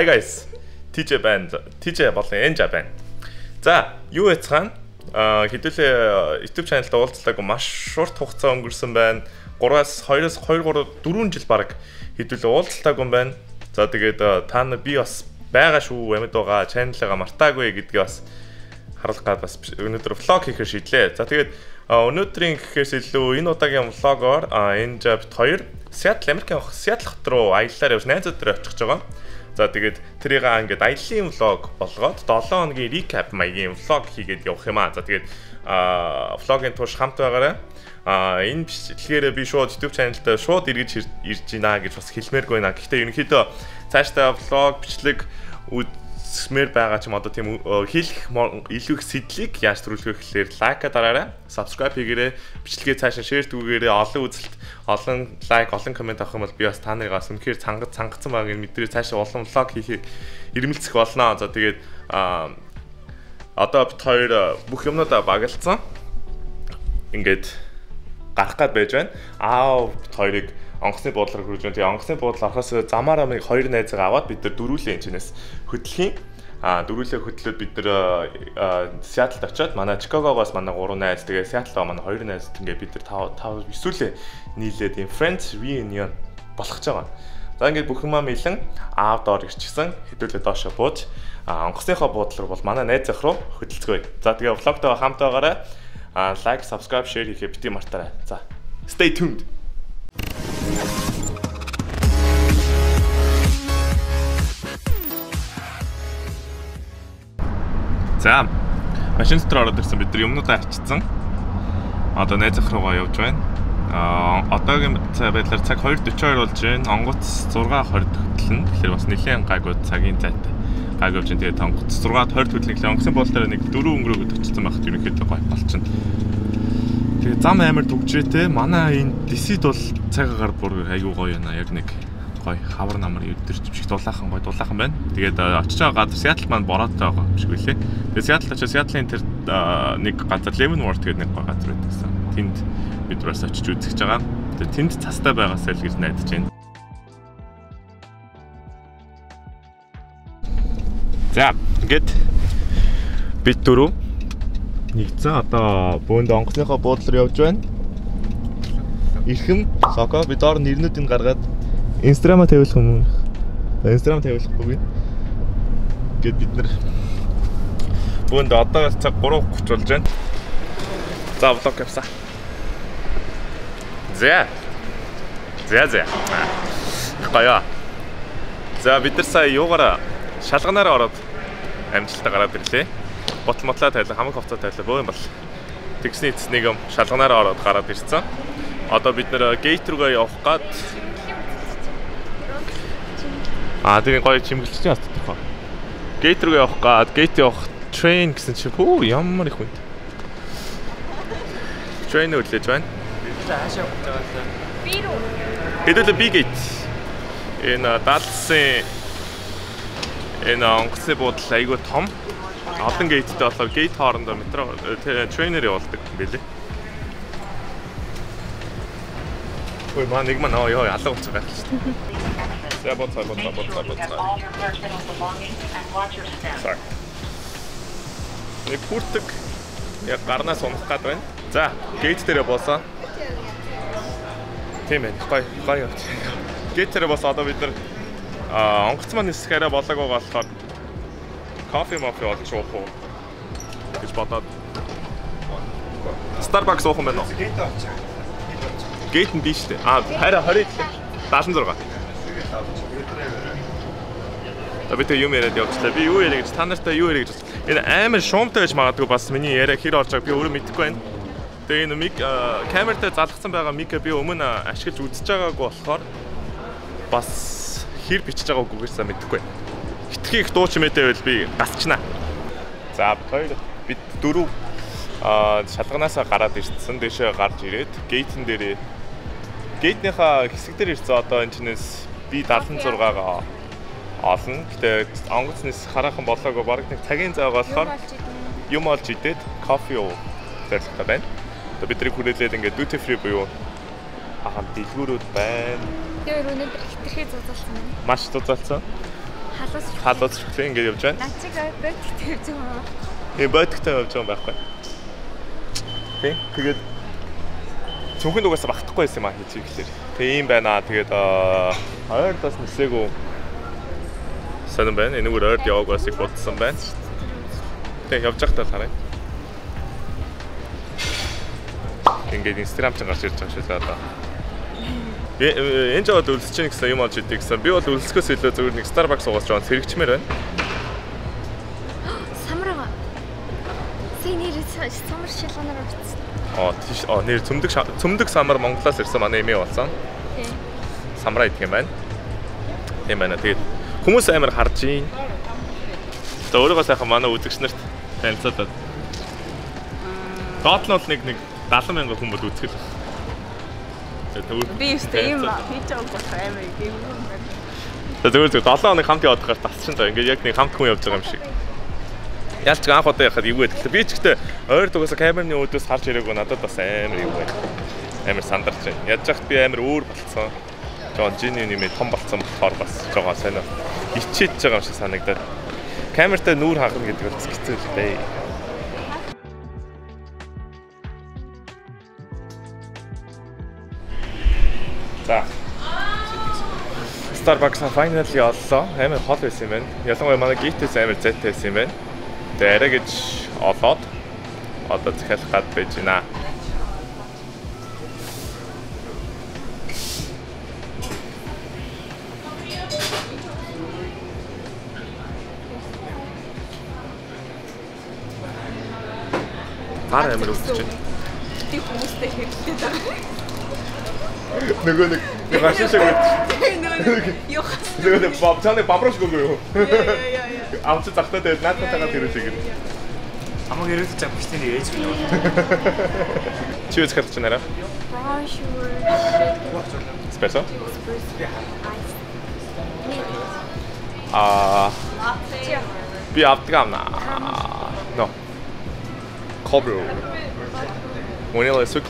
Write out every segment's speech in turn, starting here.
Hi guys. TJ байна. TJ болон Энжа байна. За, юу яцгаана? Хэдүүлээ YouTube channel-д уулзлаагүй маш шурт хугацаа өнгөрсөн байна. 3-аас 2-оос 2 3 4 жил баг хэдүүлээ уулзалтаагүй юм байна. За тэгээд та нар би бас байгаа шүү, амьд байгаа, channel-гаа мартаагүй гэдгээ бас харуулах гад бас өнөөдөр vlog хийхээр шийдлээ. За тэгээд өнөөдрийн гэхээс илүү энэ удаагийн vlog-оор Энжа бит хоёр Seattle, Америкийн Seattle хот руу аяллаар явж найзууд дээр очих гэж байгаа. За тэгээд тэрийг ингээд аяллаа vlog болгоод 7 хоногийн recap маягийн vlog хийгээд явах юм аа. За тэгээд vlog-ын турш хамт байгаарай. Энэ бичлэгээрээ би шууд YouTube channel-д шууд эргэж ирж байна гэж бас хэлмээргүй байна. Гэхдээ ерөнхийдөө цаашдаа vlog бичлэг үзмээр байгаа ч юм одоо тийм хийх илүү их сэдлийг яаж төрүүлэх вэ гэхлээр лайка дараарай, subscribe хийгээрэй, бичлэгээ цаашаа share дүүгээрэй, олон үзэлт, олон лайк, олон коммент авах юм бол би бас та нарыг бас үнэхээр цангацсан байгааг мэдрээ цаашаа олон vlog хийхийг ирмэлцэх болно. За тэгээд одоо бит хоёр бүх юмнуудаа багалцсан. Ингээд гарах гад байж байна. Аав бит хоёрыг онгоцны буудлаар хүргэж байна. Тэгээ онгоцны буудлаар орохоос замаараа нэг хоёр найзгаа аваад бид нар дөрүүлээ энэ чинээс хөдлөхийн. Дөрүүлээ хөдлөөд бид нар Сиэтлд очиод манай Чикагогоос манай 3 найз, тэгээ Сиэтлд манай 2 найз ингээд бид нар 5 5 9-үлээ нийлээд юм Friends reunion болох гэж байгаа. За ингээд бүх юмаа мэлэн аав доор ирчихсэн. Хэдүүлээ доошо бууж онгоцныхоо буудлаар бол манай найз ах руу хөдөлцгөөе. За тэгээ vlog-тойгоо хамт байгаарай. Like, subscribe, share хийхээ бити мартаарай. За stay tuned. За машин дотор ороод ирсэн, бид нар юмнуудаа авчицсан. Одоо найз ах руугаа явж байна. Одоогийн байдлаар цаг 2:42 болж байна. Онгоц 6:20 хөтлөн. Тэгэхээр бас нэлээд гайгүй цагийн зайтай. Гайгүй явж байна. Тэгээд онгоц 6:20 хөтлөн гэхлээр онгоцны буудлаараа нэг 4 өнгөрөөгд очсон байхад ерөнхийдөө гоё болчихно. Тэгээд зам амар түгжрээтэй. Манай энэ DC-д бол цаг агаар бүр айгүй гоё байна. Яг нэг гоё хавар намар өдөрч шиг дулаахан гоё дулаахан байна. Тэгээд очиж байгаа газар Seattle маань бороотой байгаа юм шиг үлээ. Тэгээд Seattle очиж Seattle-ийн тэр нэг газар Leavenworth гэдэг нэг гоё газар байдаг гэсэн. Тэнд бид бас очиж үзэж байгаа. Тэгээд тэнд цастай байгаасай л гэж найдаж байна. За ингээд бид дөрөв нэгдсэн одоо бөөнд онгоцныхоо буудлаар явж байна. Ирхэм Соко бид доор нэрнүүдийг гаргаад Инстаграм тавиулах юм уу? Инстаграм тавиулахгүй. Ингээд бид нар бөөнд одоо цаг 3:30 болж байна. За vlog явсан. За. За за. Гоё. За бид нар сая юугаараа шалганаараа ороод амжилттай гараад ирлээ. Ботл мотлаа тавилаа, хамаг хувцас тавилаа, бөө юм бол. Тэгсний эцэс нэг юм шалганаараа ороод гараад ирсэн. Одоо бид нар gate рүүгээ явах гад. Тэр гоё чимгэлч чинь бас тодорхой. Gate рүүгээ явах гад, gate явах train гэсэн чинь хөө ямар их хүнд. Train үлээж байна. Бид хаашаа явж байгаа вэ? Би рүү. Хэдүүлээ B gate. Энэ Далласын энэ онгоцны буудлал айгүй том. Олон gate-тэй болохоор gate хоорондоо метро train-ээр явуулдаг юм билээ. Ой, маа нэг маа ёо алга болчих гайхал шүү дээ. За боцоо. Sorry. Нэг хүртэг яг гарнаас унах гад байна. За, gate дээрээ буусан. Тийм ээ, гоё гоё явж. Gate дээрээ буусан. Одоо бид нар онгоц маань нисэх арай болоогүй болохоор кофе мофе олж уух уу гэж бодоод Starbucks уух юм байна уу? Gate олчих. Gate нь биш үү? Харин 20 76. За бид юм яриад явчлаа. Би юу яриа гэж та нартай юу яриа гэж энэ амар шуумтай байж магадгүй бас миний яриа хэр орж байгааг би өөрөө мэдэхгүй байна. Тэгээ энэ мик камертай залгацсан байгаа мика би өмнө ашиглаж үзэж байгаагүй болохоор бас хэр бичиж байгааг үгүйсээ мэдэхгүй. Хитрхи их дуу чимээтэй байвал би гасчнаа. За хоёр бид дөрөв шалганаасаа гараад ирсэн. Дэшээ гарч ирээд gate-н дээрээ gate-ийнхаа хэсэг дээр ирсэн. Одоо энэ чинээс би 76-гаа олно. Гэтэ онгоц нис хараахан болоогүй бараг нэг цагийн зай болохоор юм олж идээд кофе уу зорилготой байна. Одоо бидний хүрээлээд ингээд duty free буюу ахаа дэлгүүрүүд байна. Тэр өнөөдөр хитрхи зузаалсан байна. Маш зузаалсан. Халуус шүглээ ингээд явж байна. Над чиг бодогтой явж байгаа юм. Тийм бодогтой явж байгаа юм байхгүй. Тийм. Тэгээд цүнхэнд угаасаа багтахгүй байсан юм а хийж ирэхлээр. Тийм байна. Тэгээд ойр бас нисээгүй сонирн байна. Энэгээр ойрд явааг бас их бодсон байна. Тэг явж байхдаа л харъя. Ингээд Instagram ч гарч ирж байгаа шүү дээ одоо. Энэ жоод өлсөж чинь гэсэн юм олж идэг гэсэн. Би бол өлсгөөс илүү зүгээр нэг Starbucks угаас жоон сэрэгчмээр байна. Самраа. Синэр самар шилганаар орсон. Аа тийш нэр цөмдөг самар Монголоос ирсэн манай эмээ болсон. Тийм. Самраа идэх юм байна. Тийм байна. Тэгээд хүмүүс амар харж ийн. За өөрийгөө сайхан манай үзэгч нарт танилцуулаад. Доод нь бол нэг 70 мянган хүн бол үзэх л. Би өстэй юм хийж байгааг болох амар юм байна. За зүгээр 7 хоног хамт яваад байхаар тасчин заа. Ингээд яг нэг хамт хүн явж байгаа юм шиг. Ялч анх удаа яхад эвгүй байдаг. Би ч гэхдээ ойр дугасаа камерны өөдөөс харж ирээгүй надад бас амар эвгүй. Амар сандарч байна. Яаж яхад би амар өөр болцсон. Жоон жиний нэмээ том болцсон болохоор бас жоохон сайн ичээж байгаа юм шиг санагдаад. Камертай нүүр хагарна гэдэг бол хэцүү л дээ. За. Starbucks finally оллоо. Амар хол байсан юм байна. Ялангуяа манай гитээс амар зайтай байсан юм байна. Тэгээ арай гэж олоод одоо захиалах гад байж байна. Гар амар өвдөж байна. Би хүмүүстэй хэрэлдээд байгаа. Нөгөө нэг машин шиг өгч. Юу хас. Нөгөө нэг бабцааны бамбар шиг өгөө юу. Яа. Авч захтаа тэгээд наадтайгаа тагаад хэрэг шиг. Амаг ирээд чам биштэй нэг ээж минь яваа. Чи юу захиалж байна арай? Brown sugar. Espresso? Espresso. Аа. Би авдаг амна. No. Cold brew. Vanilla sweet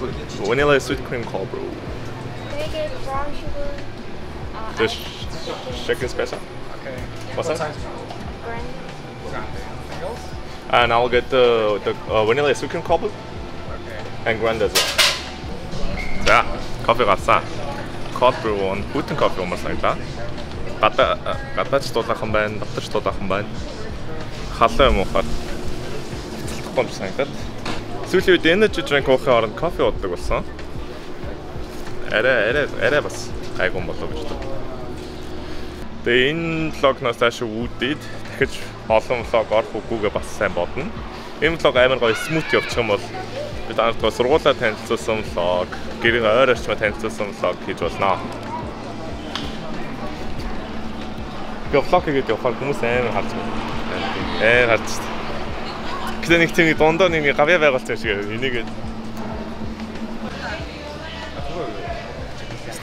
cream cold brew. Can I get brown sugar? The shaken espresso. Okay. What's that? Grande. Anything else? And I'll get the vanilla sweet cream cold brew. Okay. And grande as well. За, кофе гарсан. Cold brew он бүтэн кофе уумар санагдлаа. Гадаач дулаахан байна, дотор ч дулаахан байна. Халуун юм уухаар цэлтэхгүй юм санагдаад. Сүүлийн үед energy drink уухын оронд кофе уудаг болсон. Арай бас гайгүй юм болов гэж боддог. Тэгээ энэ влогноос цааш үүдээд дахиж олон влог орох үгүйгээ бас сайн бодно. Энэ влог амар гоё смут явчих юм бол бид анх сургуулаа танилцуулсан влог, гэрийн ойр орчмоо танилцуулсан влог хийж болно. Би влог хийгээд явахаар хүмүүс амар харж байна. Амар харж байна. Гэтэ нэг тийм дундаа нэг гавья байгуулсан юм шиг энийгээд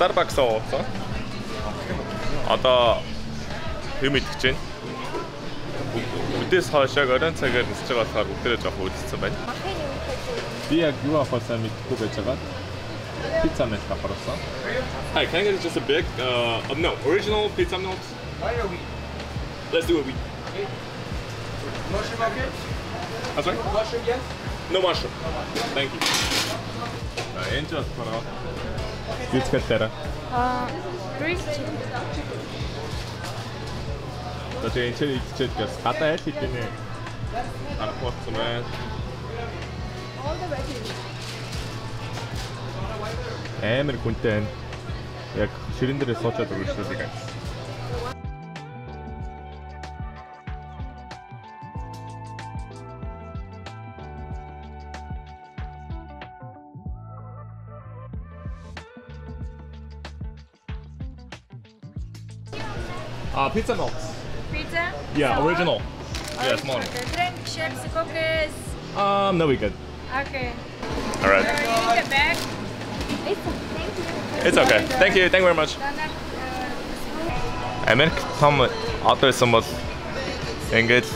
Starbucks уусан. Одоо юм идэх гэж байна. Үдээс хойш яг оройн цагаар нисэж байгаа болохоор бүгдээрээ жоох үүдэлсэн байна. Би яг юу авахаа мэдэхгүй байж байгаа. Пицца мэл авахсан. Hi, can I get just a big no, original pizza melt? Why are we? Let's do a wheat. Okay. Mushroom okay? I'm sorry? Mushroom, yes? No mushroom. Thank you. Энэ ч болохоор юу захиаллаарай? Grilled chicken. За тэгээ энэ ч идчихэд бас гадаа аль хэдийнэ арга болсон байна. Амар хүнтэй байна. Яг ширэн дээрээ суучаад өгөрчлээ guys. Pizza melts. Pizza? Yeah, original. Yeah, small. Okay. Drink, chips, cookies. No, we good. Okay. All right. You need a bag? Thank you. It's okay. Thank you. Thank you very much. Америк том одоо байсан бол ингээд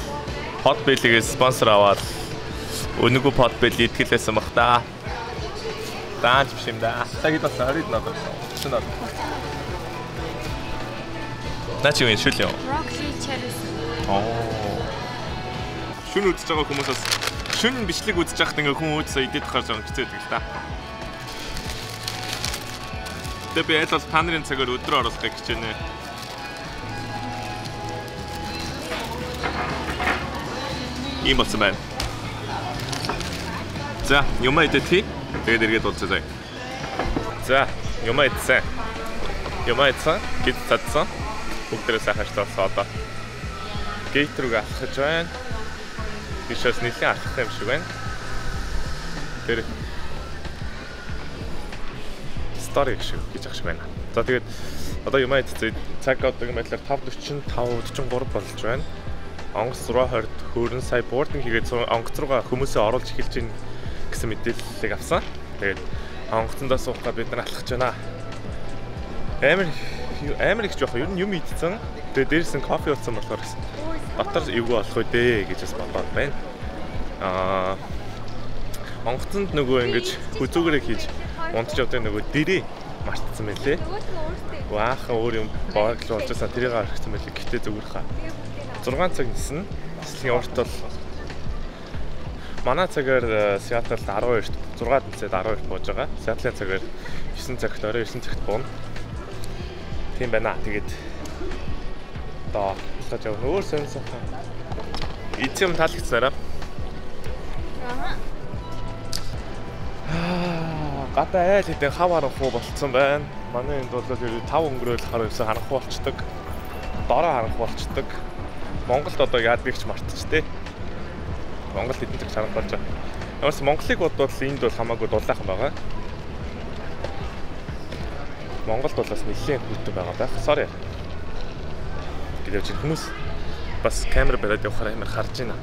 Potbelly-гээс спонсор аваад үнэгүй Potbelly итгэлээсэн бах та. Даанч биш юм да. Цаг хэд болсон? 20 надад. 30 надад. Наа чи юу шүл юм? Broccoli cheddar soup. Оо. Шүн үзэж байгаа хүмүүс бас шүн бичлэг үзэж байхад ингээ хүн үүдсээ идээд гарч байгаа хэцүү байдаг л та. Тэгээ би аль бол та нарын цагаар өдрөө оруулахыг хичээнэ. Ийм болсон байна. За, юм идэх. Тэгээд эргээд уулзъя. За, юм идсэн. Юм идсэн. Гид цадсан. Бүгдээрээ сайхан ажилласан одоо. Гейт рүү алхаж байна. Бишээс нэлээд алхах юм шиг байна. Тэр story шиг гэж ах шиг байна. За тэгээд одоо юм идсэн. Цаг одоогийн байдлаар 5:45 43 болж байна. Онгоц 6:20 хөөрөн сая boarding хийгээд онгоц руугаа хүмүүсээ оруулж эхэлж байна гэсэн мэдээллийг авсан. Тэгээд онгоцондоо суухгаа бид нар алхаж байна. Амар их жоох ер нь юм идсэн. Тэгээд дээрээс нь кофе уусан болохоор дотор эвгүй болох үү дээ гэж бас бодоод байна. Аа онгоцонд нөгөө ингэж хүзүүгээрээ хийж унтж явдаг нөгөө дэрээ мартсан байлээ. Ваахан өөр юм боорглоо болчихсон тэрийг орхисон байлээ. Гэтэ зүгээр хаа. 6 цаг нисэн. Нислэгийн урт бол манай цагаар Сиэтлд 12-т 6 нисээд 12-т бууж байгаа. Сиэтлын цагаар 9 цагт орой 9 цагт бууна. Тийм байна. Тэгээд одоо алхаж явна. Өөр сонь сайхан. Эцэм юм таалагдсанараа. Аа, гадаа айл хэдэн хав харанхуй болцсон байна. Манай энд бол 5 өнгөрөөл хар ерөөсөө харанхуй болчдөг. Дорой харанхуй болчдөг. Монголд одоо яадгийг ч мартчихтэй. Монгол хэдэн цаг харанхуй болж байгаа. Ямарс Монголыг бодвол энд бол хамаагүй дулаахан байгаа. Монголд бол бас нэлээд хүйтэн байгаа байх. Sorry. Гэвч хүмүүс бас камер бариад явахаар амар харж байна.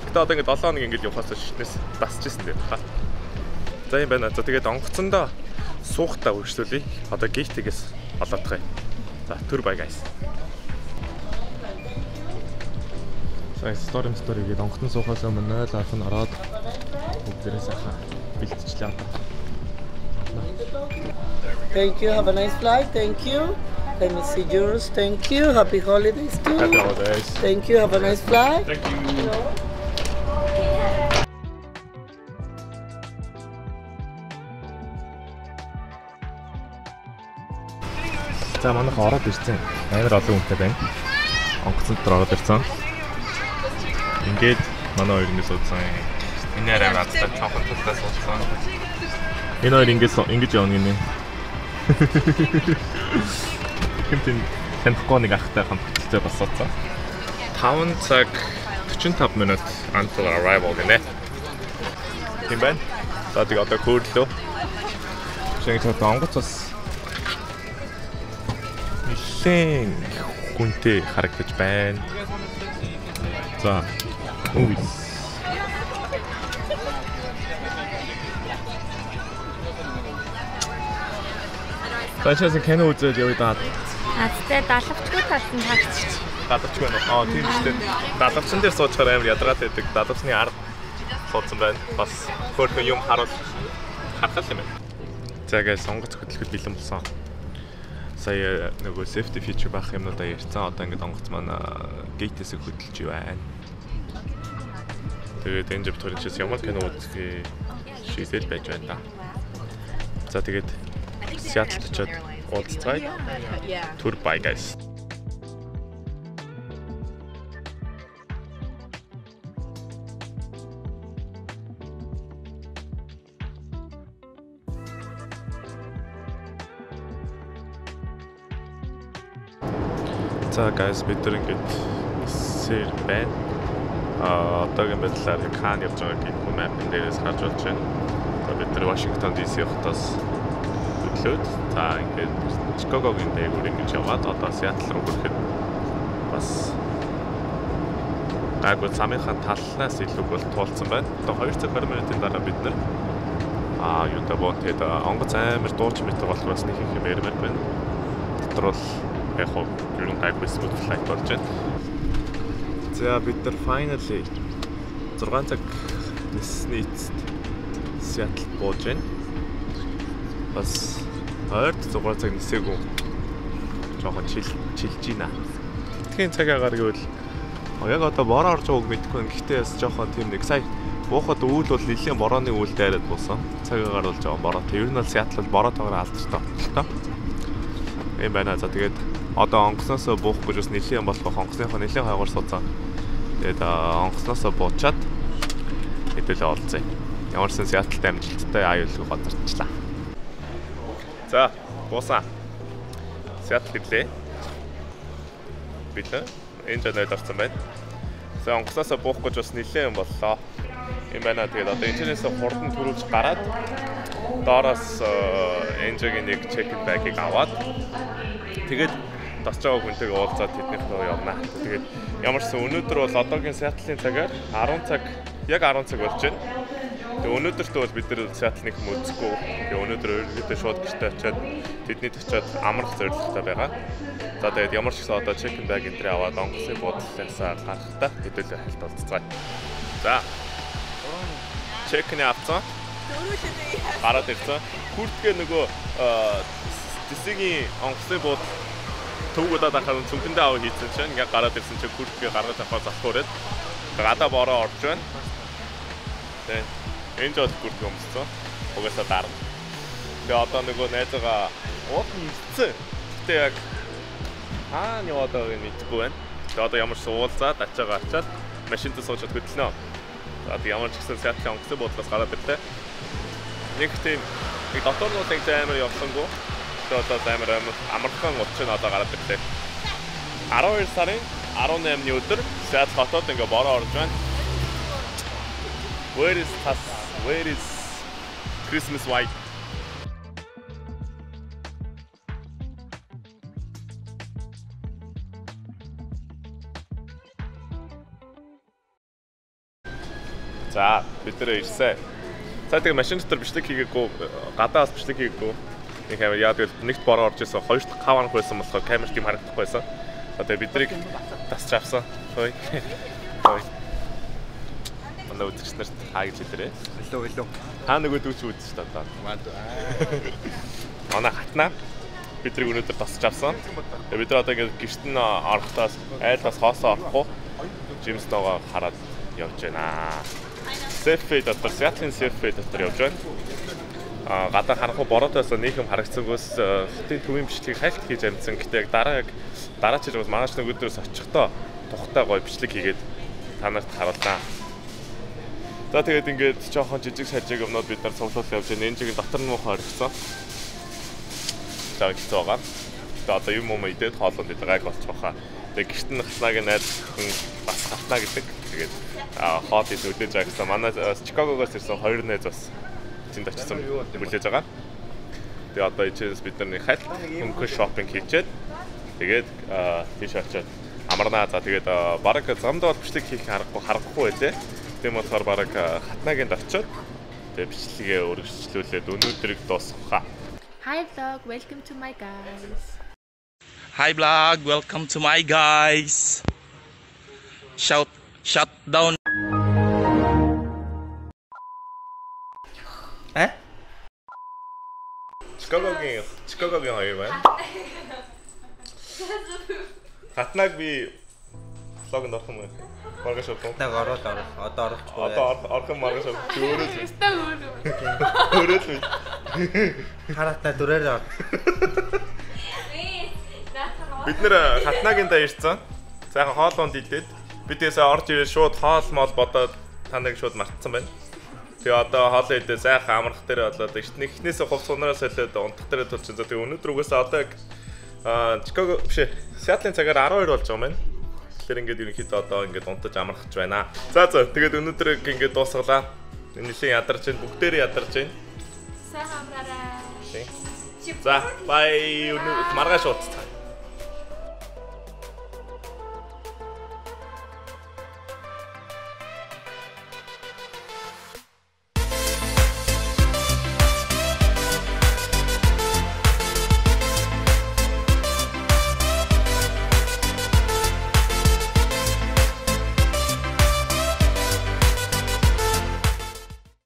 Гэтэ одоо ингэ 7 хоног ингэ явахаас шүтнээс дасчихсан дээр хаа. За юм байна. За тэгээд онгоцондоо суухтаа үргэлжлүүлье. Одоо гейтээс олоодох юм. За түр bye guys. За story гээд онгоцон суухаас өмнө 0 арх нь ороод бүгдээрээ сайхан бэлтжлээ одоо. Thank you. Have a nice flight. Thank you. Let me see yours. Thank you. Happy holidays too. Happy holidays. Thank you. Have a nice flight. Thank you. За манайх ороод ирсэн. Амар олон хүнтэй байна. Онгоцон дотор ороод ирсэн. Ингээд манай хоёр ингэ суудсан. Энэ арай радтай цонхон талдаа суудсан. Энэ хоёр ингэж явна гинэ. Хэмтэн танихгүй нэг ахтай хамт хөтөлцөө бас суудсан. 5 цаг 45 минут until arrival гинэ. Тийм байна. За тэг одоо хөөрлөө. Шинэ цагт онгоц бас нэлээд хүнтэй харагдаж байна. За movies. Таашаас кино үзээд явъя даа. Азтай далавчгүй талд нь тагчч. Далавчгүй нөө. Аа тийм шүү дээ. Далавчин дээр суучаар амар ядаргаад байдаг. Далавчны ард суудсан байна. Бас хөөрхөн юм харуул харах юм байна. За guys, онгоц хөдөлгөхөд бэлэн болсон. Сая нөгөө safety feature байх юмнуудаа ярьсан. Одоо ингээд онгоц маань гейтээс хөдөлж байна. Тэгээд энэ жив төрөнчөөс ямар кино үзэхээ шийдэл байж байна да. За тэгээд Сиэтлд очиод уулзцгаая. Түр bye guys. За guys, бид нар ингээд сэр байна. Одоогийн байдлаар яг хаана явж байгааг Google Map-ын дээрээс харж болж байна. За бид нар Washington DC хотоос хөдлөөд за ингээд Чикагогийн дээгүүр ингэж яваад одоо Сиэтл руу хүрэхэд бас гайгүй замынхаа талнаас илүү бол туулсан байна. Одоо 2 цаг 20 минутын дараа бид нар юутай боо тэгээд онгоц амар дууч метр болохоор бас нэг их юм ярмаар байна. Дотор бол яг хоо ер нь гайгүй smooth flight болж байна. За бид нар finally 6 цаг нисний эцэст Сиэтлд бууж байна. Бас ойрт 6 цаг нисээгүй Жоохон чилж гинэ. Тэтгэн цаг агаар гэвэл яг одоо бороо орж байгааг мэдэхгүй байна. Гэхдээ бас жоохон тийм нэг сая буухад үүл бол нэлийн борооны үүл дайраад буусан. Цаг агаар бол жоохон бороотой. Ер нь бол Сиэтл бол бороотойгоор алдартай хоттой. Ийм байна. За тэгээд одоо онгоцноос буух гэж бас нэлийн болох байх. Онгоцныхоо нэлийн хойгоор сууцсан. Тэгээд онгоцноос буучаад хэдүүлээ олцъя. Ямар ч сан Сиэтлд амжилттай аюулгүй газарчлаа. За, буусан. Сиэтл ирлээ. Бид энэ жанайд орсон байна. За онгоцноос буух гэж бас нэлээд юм боллоо. Юм байна. Тэгээд одоо энэчнээс хурдан төрүүлж гараад доороос энжигийн нэг check-in bag-ыг аваад тэгээд тасч байгаа хүнтэйгээ уулзаад тэднийх рүү явна. Тэгээд ямар ч сан өнөөдөр бол одоогийн Сиэтлийн цагаар 10 цаг яг 10 цаг болж байна. Тэгээ өнөөдөртөө бол бид нэр Сиэтл нэг юм үзэхгүй. Тэгээ өнөөдөр ерөнхийдөө шууд гэртээ очиад тэднийд очиад амрах зорилготой байгаа. За тэгээд ямар ч гэсэн одоо check-in bag энэ аваад онгоцны буудлаасаа гарахдаа хэдүүлээ хальт болцгаая. За. Check-in авцсан. Гараад ирсэн. Хүртгээ нөгөө Дисигийн онгоцны буудал төв удаад ахаар цүнхэндээ аваа хийсэн чинь ингээ гараад ирсэн чинь хүртгээ гаргаж авахаар залхуу ирээд гадаа бороо орж байна. Тэ. Энэ жол хүртгээ өмссөн. Угаасаа дарна. Тэгээ одоо нөгөө найзаагаа уул нь ирсэн. Гэтэ яг хаана яваад байгааг нь мэдэхгүй байна. Тэгээ одоо ямар ч уулзаад ачаагаа ачаад машинд суучаад хөдлөнө. За тэг ямар ч гэсэн Сиэтлийн онгоцны буудлаас гараад ирлээ. Нэг тийм нэг дотор нь бол нэг амар явсангүй. Тэгээ одоо амар амархан учир нь одоо гараад ирлээ. 12 сарын 18-ны өдөр Сиэтл хотод ингээ бороо орж байна. Where is tas? Where is Christmas white? За бид нэр ирсэн. За тэгээ машин дотор бичлэг хийгээгүй, гадаа бас бичлэг хийгээгүй. Нэг амар яа гэвэл нэгт бороо орж исэн, хоёрт хав анх байсан болохоор камер тийм харагдахгүй байсан. За тэгээ биднийг тасч авсан. Хой. Хой. Манай үзэгч нарт хаа гэж хэлээрэй. Hello, hello. Та нөгөө дүүч үзэж та одоо. Манай хатнаа биднийг өнөөдөр тасч авсан. Тэгээ бид нар одоо ингээд гэрт нь орохдоо айл бас хоосоо орохгүй Жимсногоо хараад явж байна. Safeway дотор, Сиэтлийн Safeway дотор явж байна. Гадаа харанхуй бороотойсоо нийхэм харагдсангүйс хотын төвийн бичлэгийг хайлт хийж амжсан. Гэтэ яг дараа жил бас маргааш нөгөөдөөс очихдоо тухтай гоё бичлэг хийгээд та нарт харуулнаа. За тэгээд ингээд жоохон жижиг сажиг юмнууд бид нар цуглуул явж байна. Энэ жигийн дотор нь муухай орхисон. За хэцүү байгаа. Тэгээд одоо юм идээд хоолунд идэ гайг болчих واخа. Тэгээд гэрт нь хатнагийн найз хүн бас хатнаа гэдэг. Тэгээд хоол идэ өдөөж байгаа гэсэн. Манай Чикагогоос ирсэн хоёр найз бас тэнд очсон хүлээж байгаа. Тэгээ одоо ичээс бид нар нэг хальт хөнгөн шопинг хийчээд тэгээд тийш очиод амарнаа. За тэгээд бараг замд бол бичлэг хийх харахгүй байлээ. Тийм болохоор бараг хатнаагинд очиод тэгээд бичлэгээ өргөжлүүлээд өнөөдрийг дуусгах. Hi vlog, welcome to my guys. Hi vlog, welcome to my guys. Shout shut down. Э? Чикагогийн хоёр байна. Хатнааг би влогонд орох юм уу? Маргааш орох. Хатнааг ороод орох. Одоо орохгүй. Одоо орох юм маргааш орох. Өөрөө л. Өстө өөрөө. Өөрөө л. Харатаа дүрээр ор. Бид нэр хатнаагийн даа ирсэн. Сайхан хоолунд идээд бид тэсээ орж ирээ шууд хоол мол бодоод та нарыг шууд мартсан байна. Тэгээ одоо хоолоо идээ сайхан амрах дээр болоод эхнээсээ хувц унараас солиод унтах дээр тулчин. За тэгээ өнөөдөр угаасаа одоо яг Чикаго биш ээ Сиэтлийн цагаар 12 болж байгаа юм байна. Тэгэхээр ингээд ерөнхийдөө одоо ингээд унтаж амрах гэж байна. За за тэгээд өнөөдөр ингээд дуусгалаа. Нэлийн ядарч байна, бүгдээрээ ядарч байна. Сайхан амраарай. За bye маргааш уулзцаа.